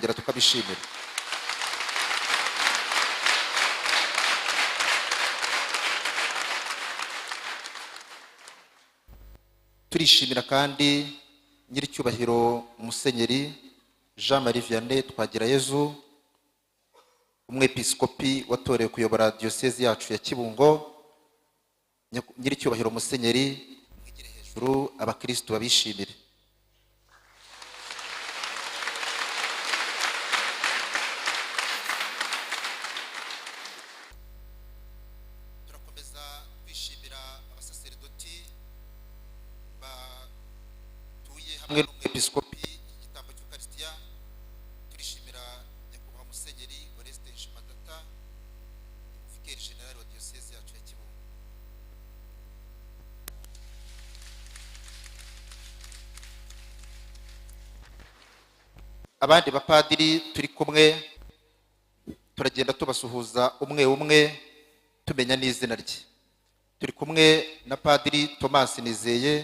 Tukongera tukabishimira. Turishimira kandi nyiricyubahiro Musenyeri Jean Marie Vianney Twagirayezu, umwepiskopi watorewe kuyobora diyosezi yacu ya Kibungo. Nyiricyubahiro Musenyeri, mwigire hejuru, abakristu babishimire. Turakomeza twishimira abasaseredoti batuye hamwe n'umwepiskopi igitambo cy'Ukarisitiya. Turishimira Nyakubahwa Musenyeri Oreste Nshimadata, Vikeri Generali wa diyosezi yacu ya Kibungo. Abandi bapadiri turi kumwe turagenda tubasuhuza umwe umwe, tumenya n'izina rye. Turi kumwe na Padiri Thomas Nizeye,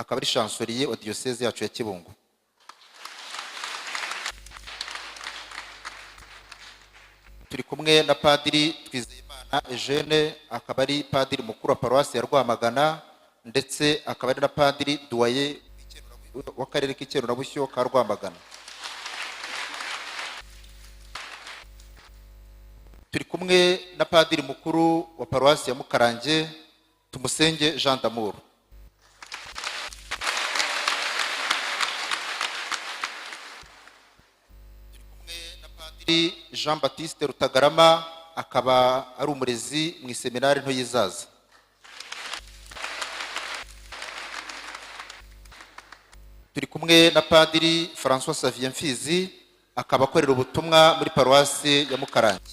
akaba ari chancelier wa diyoseze yacu ya Kibungo. Turi kumwe na Padiri Twizeyimana Eugene, akaba ari padiri mukuru wa paruwasi ya Rwamagana, ndetse akaba ari na padiri doyen w'akarere k'Ikerurabushyo ka Rwamagana. Turi kumwe na padiri mukuru wa paruwasi ya Mukarange, Tumusenge Jean d'Amour. Turi kumwe na Padiri Jean Baptiste Rutagarama, akaba ari umurezi mu iseminari nto y'Izaza. Turi kumwe na Padiri François Xavier Mfizi, akaba akorera ubutumwa muri paruwasi ya Mukarange.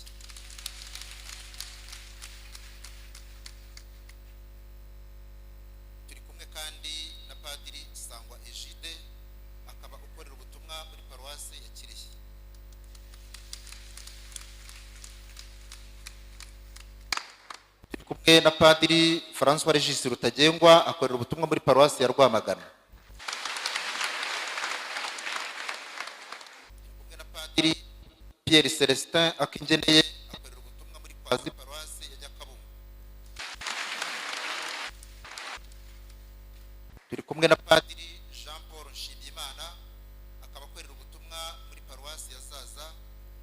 Turi kumwe kandi na Padiri Sangwa Egide, akaba ukorera ubutumwa muri paruwasi ya Kirehe. Turi kumwe na Padiri François Regis Rutagengwa, akorera ubutumwa muri paruwasi ya Rwamagana. Turi kumwe na Padiri Pierre Celestin Akingeneye, akorera ubutumwa muri kwazi paruwasi ya Nyakabungo. Turi kumwe na Padiri Jean Paul Nshimiyimana, akaba akorera ubutumwa muri paruwasi ya Zaza,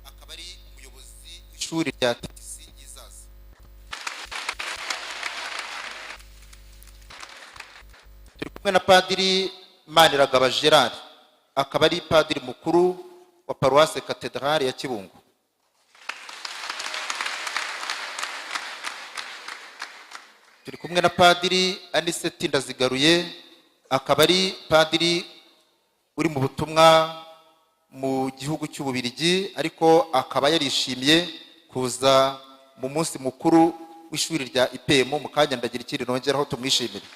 akaba ari umuyobozi w'ishuri rya TTC y'Izaza. Turi kumwe na Padiri Maniragaba Gerard, akaba ari padiri mukuru wa paruwasi Katedrale ya Kibungo. Turi kumwe na Padiri Aniseti Ndazigaruye, akaba ari padiri uri mu butumwa mu gihugu cy'Ububirigi, ariko akaba yarishimiye kuza mu munsi mukuru w'ishuri rya IPM. Mu kanya ndagira ikindi nongeraho, tumwishimire.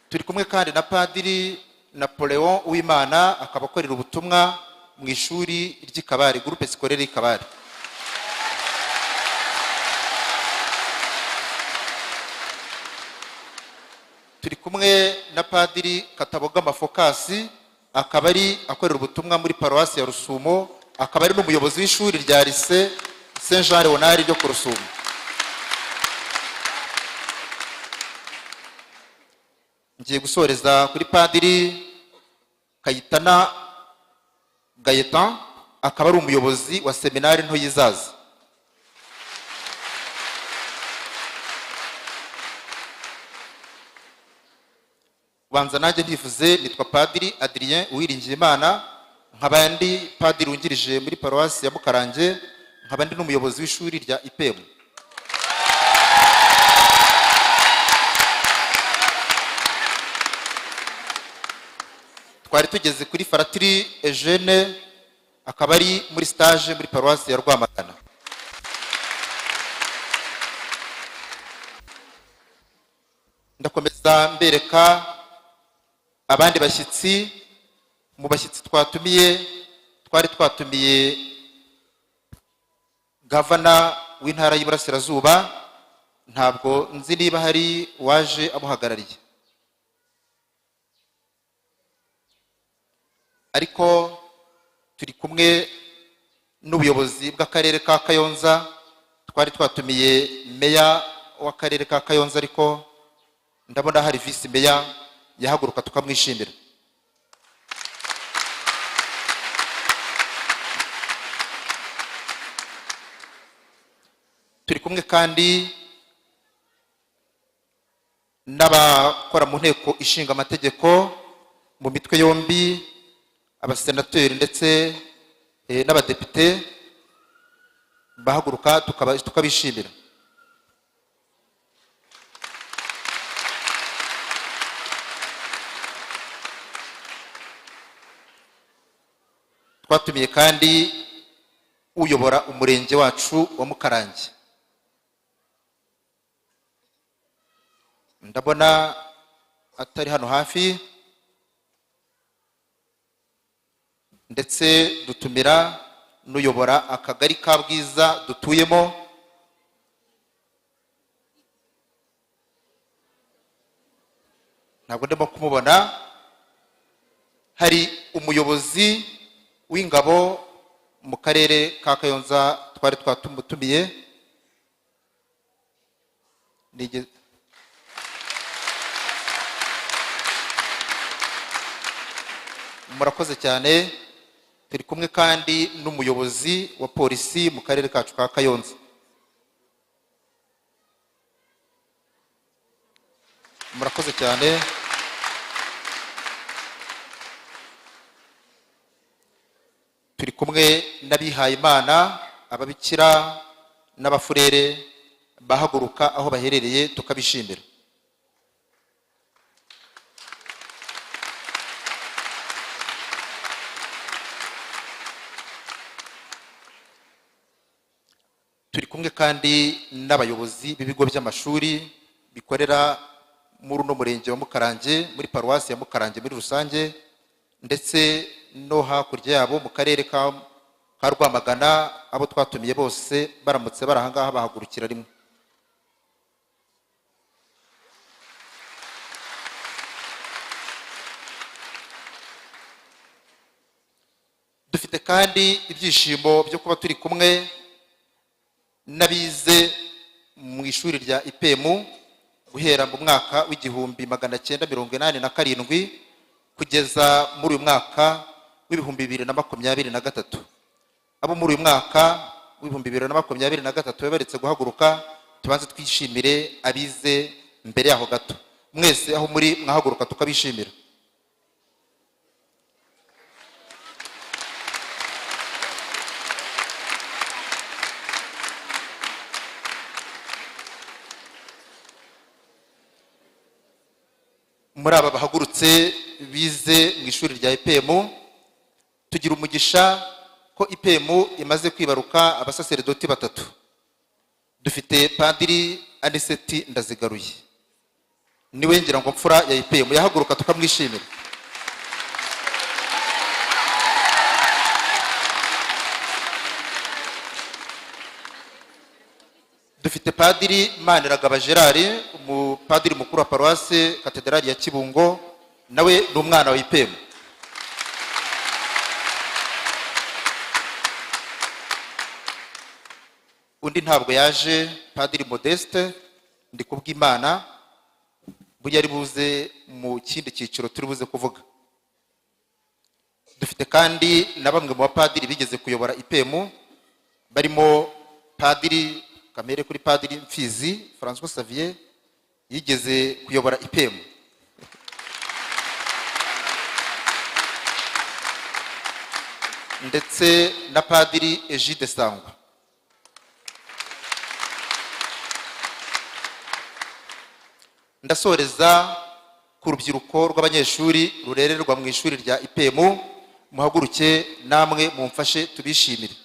Turi kumwe kandi na Padiri Napoleon Uwimana, akaba akorera ubutumwa mu ishuri ry'Ikabare, groupe scolaire y'Ikabare. Turi kumwe na Padiri Katabogama Fokasi, akaba ari akorera ubutumwa muri paruwasi ya Rusumo, akaba ari n'umuyobozi w'ishuri rya lycée Saint Jean Leonard ryo ku Rusumo. Ngiye gusoreza kuri Padiri Kayitana Gaetan, akaba ari umuyobozi wa seminari nto y'Izaza. Banza nanjye ntivuze, nitwa Padiri Adrien Uwiringiyimana, nkaba ndi padiri wungirije muri paruwasi ya Mukarange, nkaba ndi n'umuyobozi w'ishuri rya IPM. Twari tugeze kuri Faratiri Eugene, akaba ari muri stage muri paruwasi ya Rwamagana. Ndakomeza mbereka abandi bashyitsi. Mu bashyitsi twatumiye, twari twatumiye gavana w'intara y'Iburasirazuba. Ntabwo nzi niba hari uwaje amuhagarariye. Ariko turi kumwe n'ubuyobozi bw'akarere ka Kayonza. Twari twatumiye meya w'akarere ka Kayonza, ariko ndabona hari visi meya, yahaguruka tukamwishimira. Turi kumwe kandi n'abakora mu nteko ishinga amategeko mu mitwe yombi, abasenateri ndetse n'abadepite, bahaguruka tukabishimira. Twatumiye kandi uyobora umurenge wacu wa Mukarange, ndabona atari hano hafi. Ndetse dutumira n'uyobora akagari ka Bwiza dutuyemo. Ntabwo ndimo kumubona. Hari umuyobozi w'ingabo mu karere ka Kayonza twari twatumutumiye. Murakoze cyane. Turi kumwe kandi n'umuyobozi wa polisi mu karere kacu ka Kayonza. Murakoze cyane. Turi kumwe n'abihayimana, ababikira n'abafurere, bahaguruka aho baherereye tukabishimira. Turi kumwe kandi n'abayobozi b'ibigo by'amashuri bikorera muri uno murenge wa Mukarange, muri paruwasi ya Mukarange muri rusange, ndetse no hakurya yabo mu karere ka Rwamagana. Abo twatumiye bose baramutse bari aha ngaha bahagurukira rimwe. Dufite kandi ibyishimo byo kuba turi kumwe n'abize mu ishuri rya IPEMU guhera mu mwaka w'1987 kugeza muri uyu mwaka w'2023. Abo muri uyu mwaka w'2023 babaretse guhaguruka, tubanze twishimire abize mbere yaho gato. Mwese aho muri mwahaguruka tukabishimira. Muri aba bahagurutse bize mu ishuri rya IPEMU, tugira umugisha ko IPEMU imaze kwibaruka abasaseredoti batatu. Dufite Padiri Aniseti Ndazigaruye, niwe ngira ngo mfura ya IPEMU, yahaguruka tukamwishimira. Dufite Padiri Maniragaba Gerard, umupadiri mukuru wa paruwase katedrali ya Kibungo, nawe ni umwana wa IPEMU. Undi ntabwo yaje, Padiri Modeste Ndikubwimana, burya ari buze mu kindi cyiciro turi buze kuvuga. Dufite kandi na bamwe mu bapadiri bigeze kuyobora IPEMU, barimo Padiri Kamere kuri Padiri Mfizi François Xavier, yigeze kuyobora IPEMU, ndetse na Padiri Egide Sangwa. Ndasoreza ku rubyiruko rw'abanyeshuri rurererwa mu ishuri rya IPEMU. Muhaguruke namwe mumfashe tubishimire.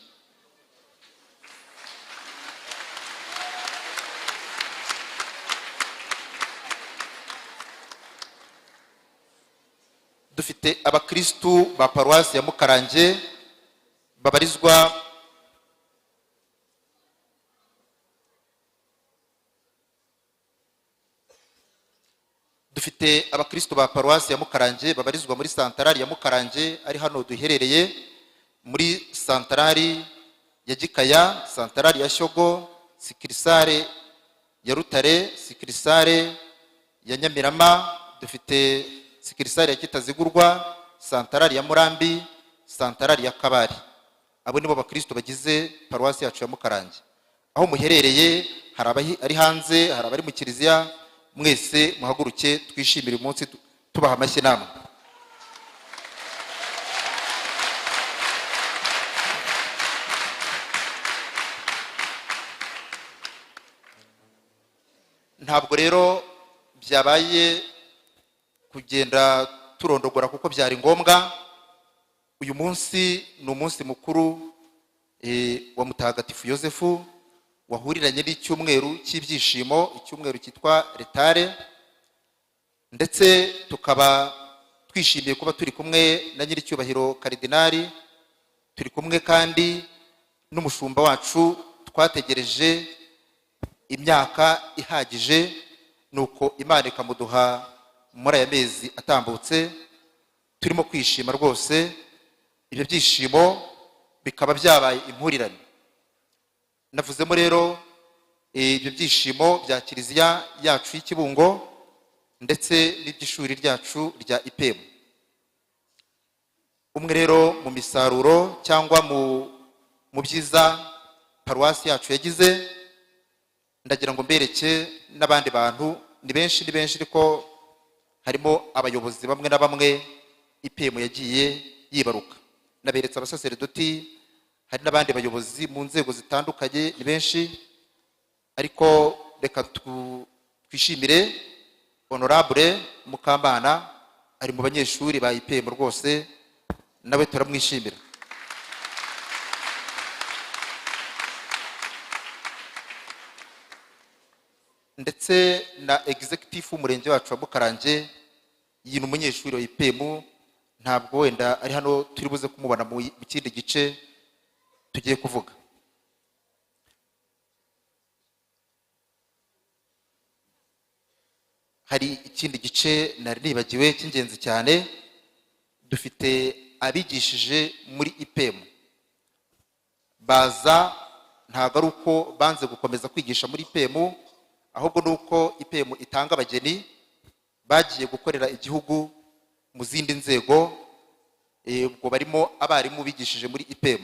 Dufite abakristu ba paruwasi ya Mukarange babarizwa Dufite abakristo ba Paruwasi ya Mukarange babarizwa muri santarari ya Mukarange, ari hano duherereye, muri santarari ya Gikaya, santarari ya Shyogo, succursale ya Rutare, succursale ya Nyamirama, dufite succursale ya Kitazigurwa, santarari ya Murambi, santarari ya Kabari. Abo nibo bakristo bagize paruwasi yacu ya Mukarange. Aho muherereye, hari abari hanze, hari abari mu kiliziya, mwese muhaguruke twishimire uyu munsi, tubaha amashyi namwe. Ntabwo rero byabaye kugenda turondogora kuko byari ngombwa. Uyu munsi ni umunsi mukuru wa Mutagatifu Yosefu, wahuriranye n'icyumweru cy'ibyishimo, icyumweru cyitwa Laetare, ndetse tukaba twishimiye kuba turi kumwe na nyiricyubahiro Karidinali, turi kumwe kandi n'umushumba wacu twategereje imyaka ihagije, nuko Imana ikamuduha muri aya mezi atambutse. Turimo kwishima rwose, ibyo byishimo bikaba byabaye impurirane. Navuzemo rero ibyo byishimo bya kiliziya yacu y'Ikibungo ndetse n'iby'ishuri ryacu rya IPM. Umwe rero mu misaruro cyangwa mu byiza paruwasi yacu yagize, ndagira ngo mbereke n'abandi bantu, ni benshi, ni benshi, ariko harimo abayobozi bamwe na bamwe IPM yagiye yibaruka. Naberetse abasaseredoti, hari n'abandi bayobozi mu nzego zitandukanye, ni benshi, ariko reka twishimire Honorable Mukamana, ari mu banyeshuri ba IPM rwose, nawe turamwishimira. Ndetse na executive w'umurenge wacu wa Mukarange, iyi ni umunyeshuri wa IPM, ntabwo wenda ari hano, turi buze kumubona mu kindi gice tugiye kuvuga. Hari ikindi gice nari nibagiwe cy'ingenzi cyane. Dufite abigishije muri IPM baza, ntabwo ari uko banze gukomeza kwigisha muri IPM, ahubwo ni uko IPM itanga abageni bagiye gukorera igihugu mu zindi nzego, ubwo barimo abarimu bigishije muri IPM.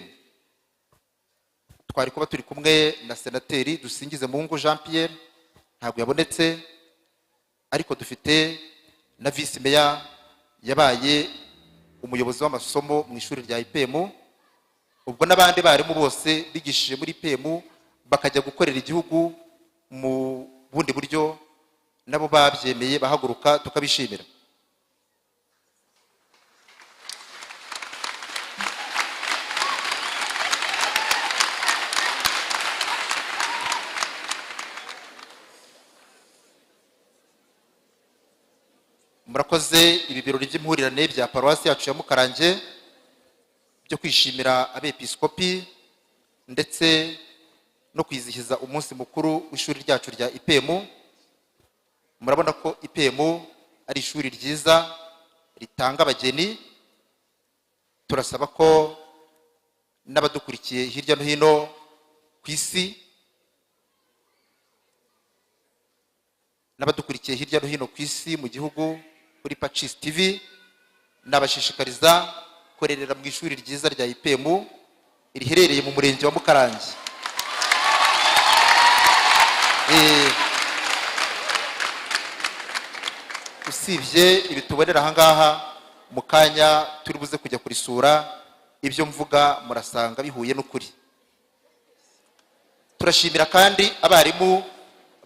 Twari kuba turi kumwe na Senateri Dusingizemungu Jean Pierre, ntabwo yabonetse, ariko dufite na visi meya yabaye umuyobozi w'amasomo mu ishuri rya IPM. Ubwo n'abandi barimu bose bigishije muri IPM bakajya gukorera igihugu mu bundi buryo, nabo babyemeye bahaguruka, tukabishimira. Murakoze. Ibi birori by'impurirane bya paruwasi yacu ya Mukarange byo kwishimira abepiskopi ndetse no kwizihiza umunsi mukuru w'ishuri ryacu rya IPM. Murabona ko IPM ari ishuri ryiza ritanga abageni. Turasaba ko n'abadukurikiye hirya no hino ku isi, n'abadukurikiye hirya no hino ku isi mu gihugu kuri Pacis TV, nabashishikariza korerera mu ishuri ryiza rya IPM riherereye mu murenge wa Mukarange. Usibye ibi tubonera aha ngaha, mu kanya turi buze kujya kurisura, ibyo mvuga murasanga bihuye n'ukuri. Turashimira kandi abarimu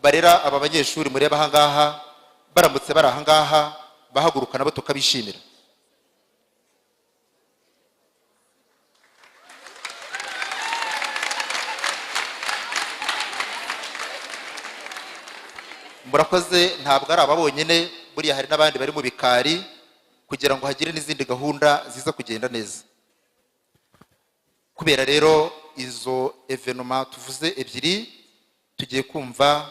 barera aba banyeshuri mureba aha ngaha, baramutse bari aha ngaha bahaguruka nabo tukabishimira. Murakoze. Ntabwo ari aba bonyine, buriya hari n'abandi bari mu bikari kugira ngo hagire n'izindi gahunda ziza kugenda neza. Kubera rero izo événements tuvuze ebyiri, tugiye kumva